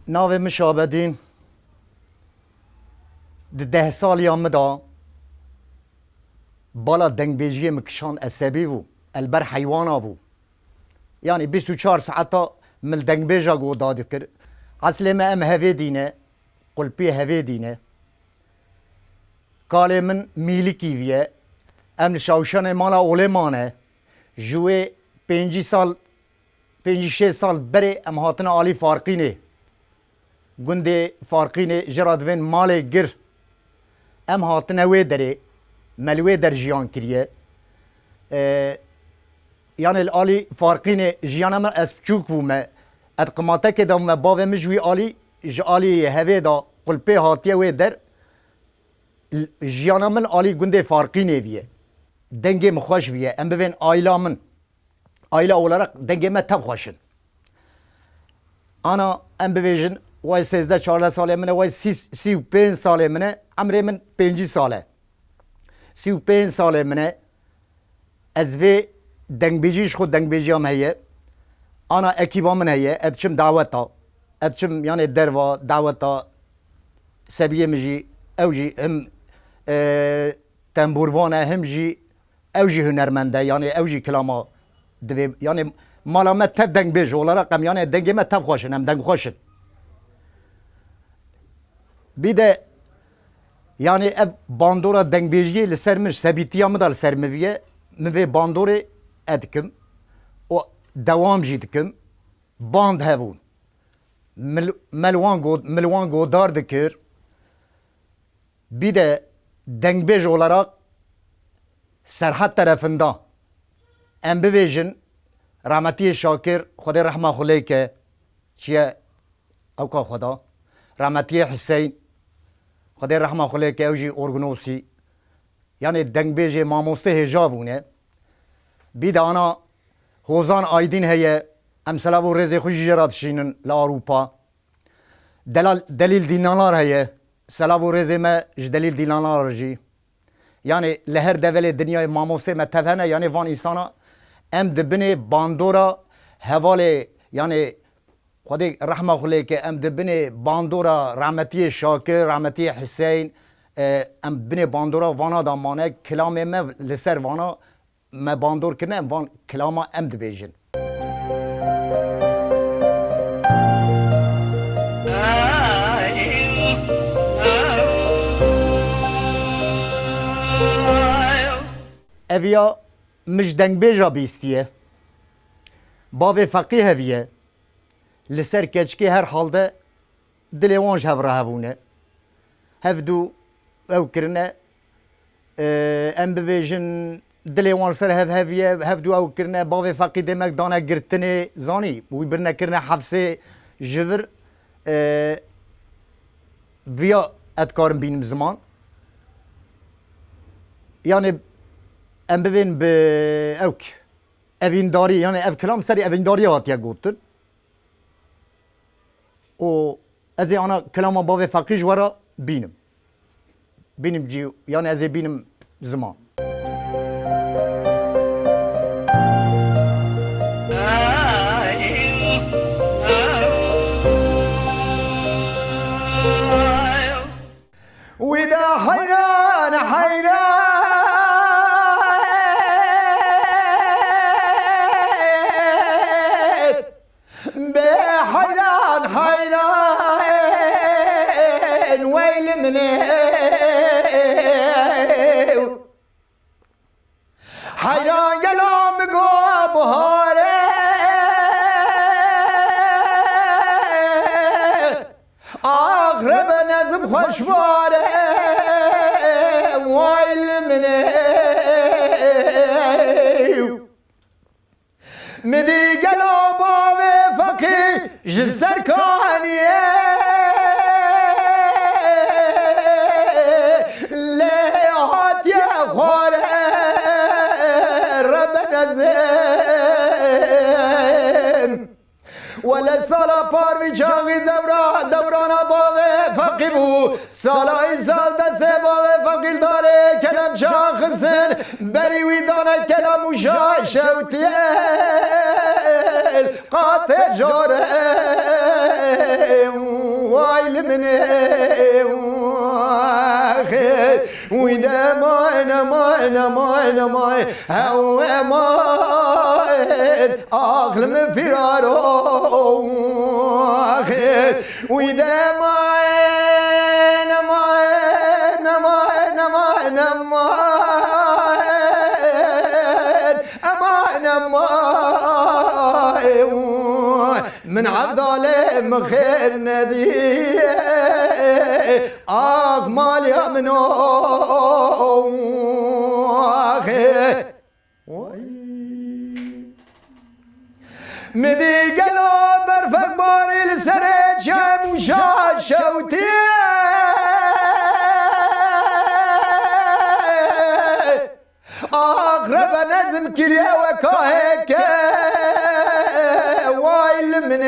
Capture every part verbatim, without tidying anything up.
Navê min Şabedîn. Di deh saliya min de bala dengbêjiyê min kişand, esebî bû. El ber heywana bû. Yanî bîst û çar saeta min li dengbêja goda dikir. Eslê me em Hevêdî ne, Qulpî Hevêdî ne. Kalê min Mîlikî viye. Em li Şawşanê mala olê mane. Ji wê pêncî sal, pêncî şêst sal berê em hatine alî Farqînê. Gundê Farqînê, jê re divên Malê Gir. Em hatine wê derê, me li wê der jiyan kiriye. Ee, yanê li alî Farqînê jiyana min, ez piçûk bûme. Ez qimatekê de bûme, bavê min ji wî alî, ji alî Hevê de Qulpê hatiye wê der. L-, jiyana min alî gundê Farqînê viye. Dengê min xweş viye. Em bivên aîla min. Aîla olarak dengê me tev xweş in. Ana em bivêjin, way sêzdeh çardeh salê min e, way sî, sî û pênc salê min e, emrê min pêncî sal e. Sî û pênc salê min e, ez vê dengbêjî ji xwe dengbêjiya min heye. Ana ekîba min heye, ez diçim daweta. Ez diçim, yanê derva, daweta sebiyê min jî, ew jî him, e, tembûrvan e, him jî ew jî hunermend e, yanê ew jî kilama divê, yanê mala me tev dengbêj olarak em, yanê dengê me tev xweş in, em dengxweş in. Bî de, yanê ev bandora dengbêjiyê li ser min, sebîtiya min de li ser min viye, min vê bandorê ez dikim û dewam jî dikim. Band hebûn. Mil-, me li wan go-, min li wan godar dikir. Bî de dengbêj olarak Serhet terefinda em bivêjin, rahmetiyê Şakir, Xwedê rehma xwe lê ke, çiye ewka xwe da, rahmetiyê Hiseyn, Xwedê rehma xwe lê ke, ew jî orgnosî, yanê dengbêjê mamostê hêja bûne. Bî de ana Hozan Aydin heye, em selav û rêzê xwe jî jê re dişînin li Ewropa. Delal, Delîl Dînalar heye. Selav û rêzê me ji Delîl Dînalar jî. Yanê li her develê dinyayê mamostê me tev hene, yanê van însana em di binê bandora hevalê, yanê Xwedê rehma xwe lê ke, em di binê bandora rahmetiyê Şakir, rahmetiyê Hiseyn, e, em binê bandora vana da mane, kilamê me li ser vana me bandor kirine, em van kilama em dibêjin. Ev ya min ji dengbêja bîstiye. Bavê Feqî heviye. Li ser keçikê her halde dilê wan ji hev re hebûne. Hevdû ew kirine, e, em bibêjin, dilê wan li ser hev heviye, hevdû ew kirine, bavê Feqî demek dane girtinê, zanî, wî birine kirine hefsê ji vir, e, viya ez dikarim bînim ziman. Yanê em bivên bi ewk, evîndarî, yanê ev kilam serî evîndariyê hatiye gotin. û ez ê ana kilama bavê Feqî ji we re bînim. Bînim cî, yanî ez ê bînim ziman. Wî de heyran, heyran. Bê heyran, heyran, wey li min ê. Heyran gelo min got buhar e. Ax rebe nezim xweş war e, wey li min ê. Min dî gelo bavê Feqî ji ser kaniyê lê hatiye xware rebe nezim. Wele sala par vî çaxî dewra, dewrana bavê Feqî bû. Sala îsal destê bavê Feqî darê kelem çaxistin. Berî wî dane kelem û şaş şewtiye. qatê jore, way li min ê, wî de eman, eman, eman, eman, hew eman, aqlim firaro, wî de eman, eman, eman, eman, eman, eman, eman, eman, min evdalê min xêr nediye, ax maliya min o, axê. Oy. Min dî gelo berfek barî li serê çem û şaş şewtiye. Aqrebe nezm kiriye weka hêke, way li min ê.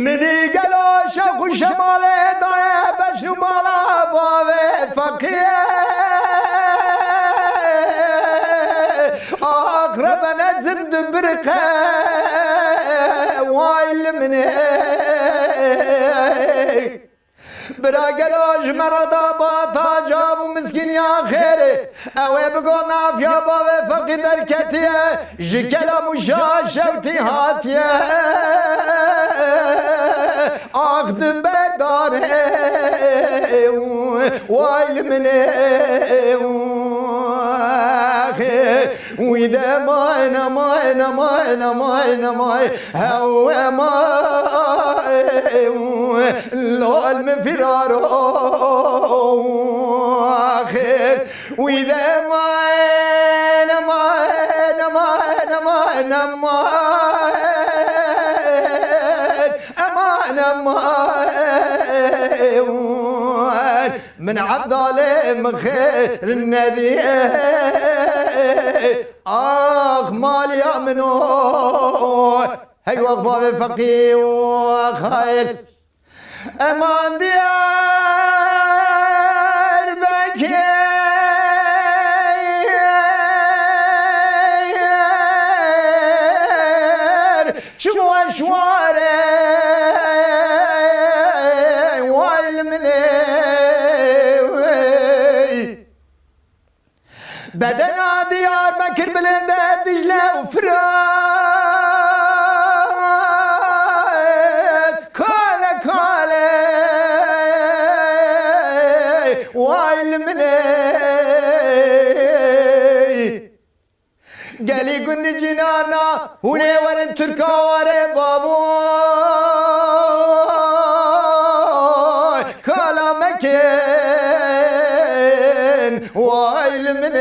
Min dî gelo şewq û şemalê daye beşn û bala bavê feqî. Aqrebe nezm dibiriqe, way li min ê. Bira gelo ji me re da ba tacav û miskîniya xêrê. Ew ê bigo nafiya bavê feqî derketiye, ji kelam û şaş şewtî hatiye. Ax di berdanê, way li min ê, axê. Wî de may, ne may, ne may, ne may, ne may, hew emay, lol min firaro axir. Wî de may, ne may, ne may, ne may, ne may, eman, eman. Min evdalê min xêr nediye. Ax maliya min o. Hey wax bavê feqî, wax hayl. Eman diyar bekir. Çi weş ware, way li min ê. Bedena Diyarbekir, Bilind e, Dicle û Firat, kale kale, way li min ê. Gelî gundî cînana, hûn ê werin Tirka warê bavo. Kala mekin, way li min ê,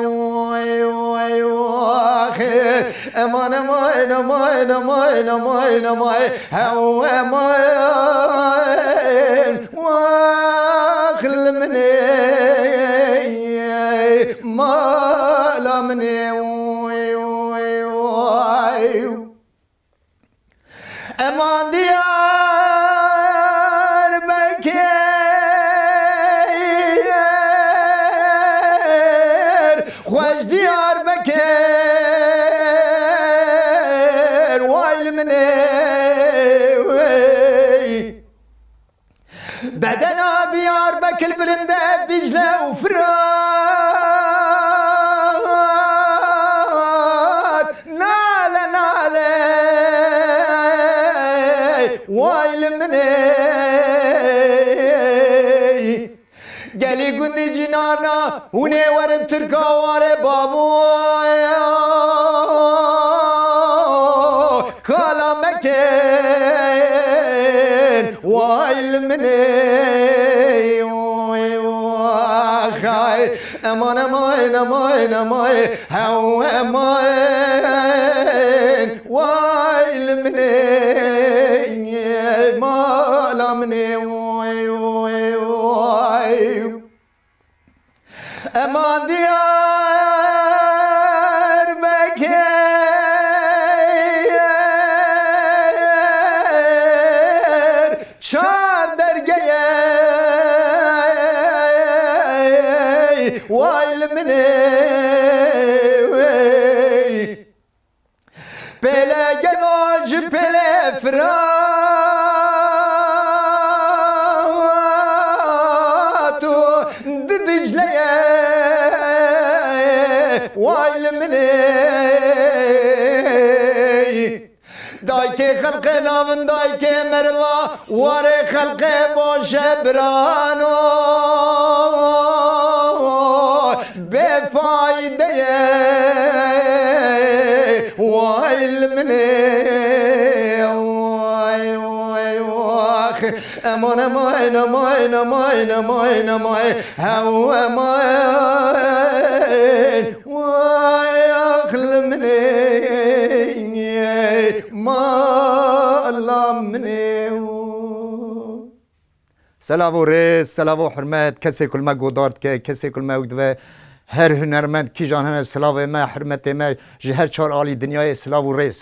way, way, way. Eman, eman, eman, eman, eman, eman. Hew eman, wax li min ê, mala min ê, oy, oy, oy. Eman Diyarbekir, xweş Diyarbekir, way li min ê. Bedena Diyarbekir, Bilind e, Dicle û Firat, nale nale, way li min ê. Gelî gundî cînana, hûn ê werin Tirka warê bavo. Kala mekin, way li min ê, oy, oy, xay. Eman, eman, eman, eman, hew eman, way li min ê, mala min ê, oy, oy, oy. Eman Diyarbekir, çar dergeyê, way li min ê. Firat û di Dicleyê, way li min ê. Dayikê xelqê navin dayikê merva, warê xelqê boşe birano. Bêfayde ye, way li min ê, way, way, wax. Eman, eman, eman, eman, eman, eman, hew eman, way, ax li min ê, mala min ê. Selav û rêz, selav û hurmet, kesê ku li me godar dike, kesê ku li me ew dibe, her hunermend kîjan hene, silavê me, hurmetê me ji her çar alî dinyayê, silav û rêz.